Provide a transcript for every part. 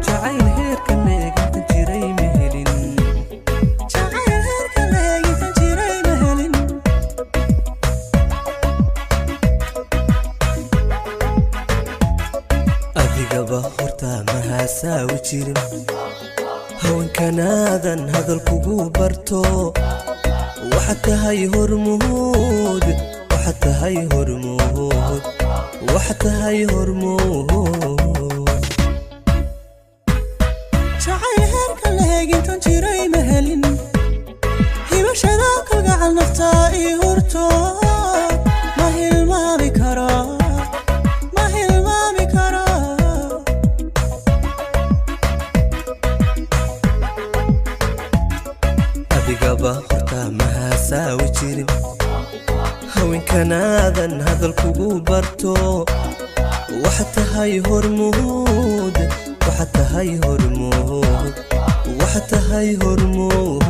Jacayl heerka leeginta jiray ma helin. Jacayl heerka leegintan jiray ma helin. Adigaba hortaa mahasaawi jirin, haweenkanaadan hadal kugu barto. Waxaad tahay hormuud, waxaad tahay hormuud, waxaad tahay hormuud. Jacayl heerka leegintan jiray ma helin. Hibashada kalgacal naftaa ii hurto, ma hilmaami karo, ma hilmaami karo. Adigaba hortaa mahasaawi jirin, haweenkanaadan hadal kugu barto. Waxaad tahay hormuud, waxaad tahay hormuud, waxaad tahay hormuud.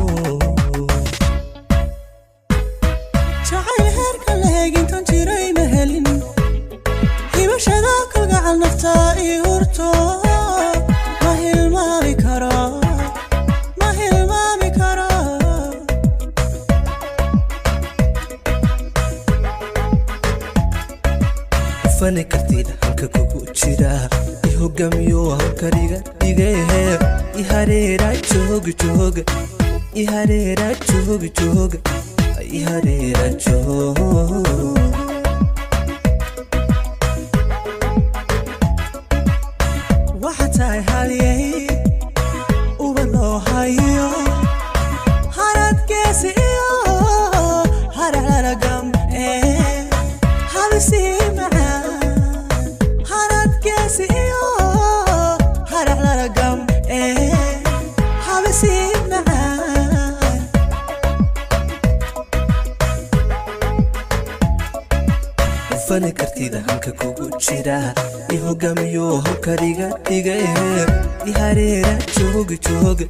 Jacayl heerka leegintan jiray ma helin. Hibashada kalgacal naftaa ii hurto, ma hilmaami karo, ma hilmaami karo. Fani kartid halka kugu jira, i hogaamiyo hawkariga dhigehe. I hareera joog joog, i hareera joog joog, i hareera joog. Waxaa tahay halyay uba loo hayo, haradgeesi iyo haraclalagam ee habisii macaan. Haradgeesi iyo haraclalagam ee habisii macaan. Fani kartida hanka kugu jira, i hogaamiyo hawkariga dhigehe. I hareera joog joog,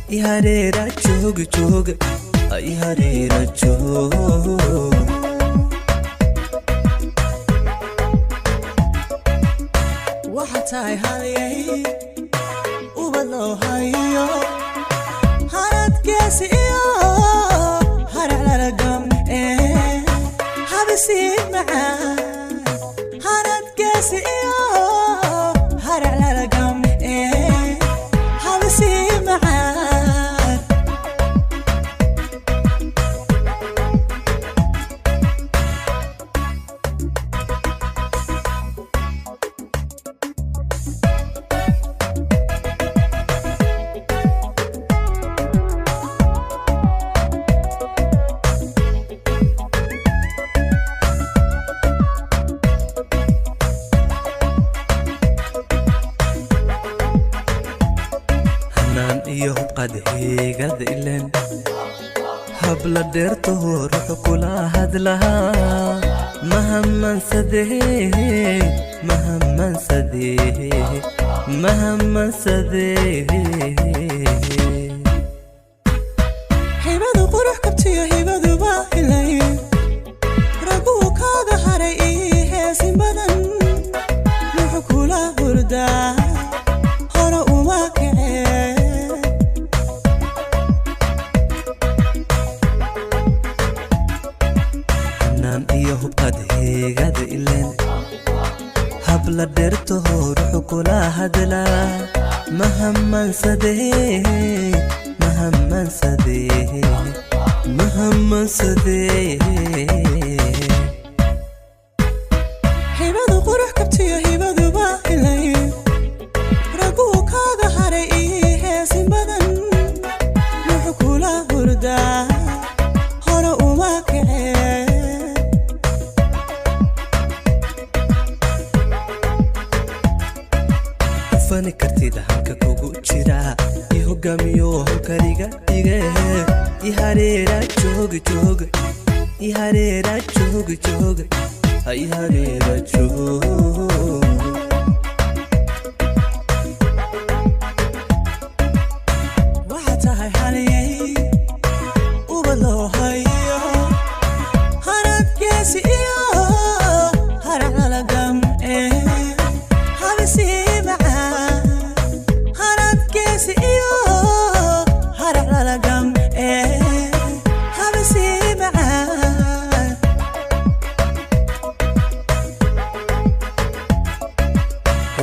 i hareera joog joog, i hareera joog. Waxaa tahay halyay uba loo hayo, haradgeesi iyo haraclalagam ee habisii macaan. Haradgeesi iyo haraclalagam ee habisii macaan. Hanaan iyo hubqad heegada ilen, habla dheertaho ruuxu kula hadlahaa. Mahamansadee, mahamansadee, mahamansadee. Hibadu qurux kabtiyo, hibaduba helay, raguu kaaga haray ii heesin badan. Muxuu kula hurdaa, hore uma kacee. Hanaan iyo hubqad heegada ilen, habla dheertaho ruuxu kula hadlaa. Mahamansadee, mahamansadee, mahamansadee. Hibadu qurux kabtiyo, hibaduba helay, raguu kaaga haray ii heesin badan. Muxuu kula hurdaa, hore uma kacee. Fani kartida hanka kugu jira, i hogaamiyo hawkariga dhigehe. I hareera joog joog, i hareera joog joog, i hareera joog.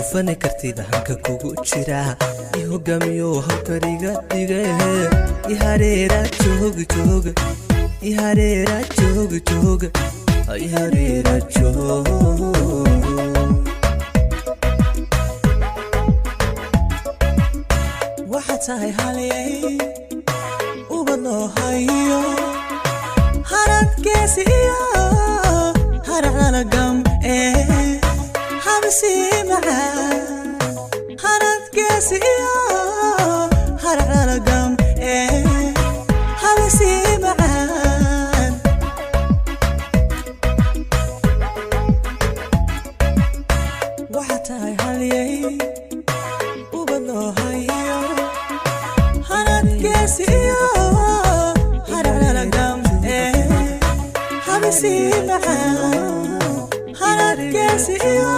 Hufane kartida hanka kugu jira i hogaamiyo hawkariga dhige. I hareera joog joog, i hareera joog joog, i hareera joog. Waxaad tahay halyay ubad loo hayo, haradgeesi iyo haraclalagam ee habsii macaan. Haradgeesi iyo haraclalagam ee habsii macaan. Waxaad tahay halyay ubad loo hayo, haradgeesi iyo haraclalagam ee habsii macaan. Haradgeesi iyo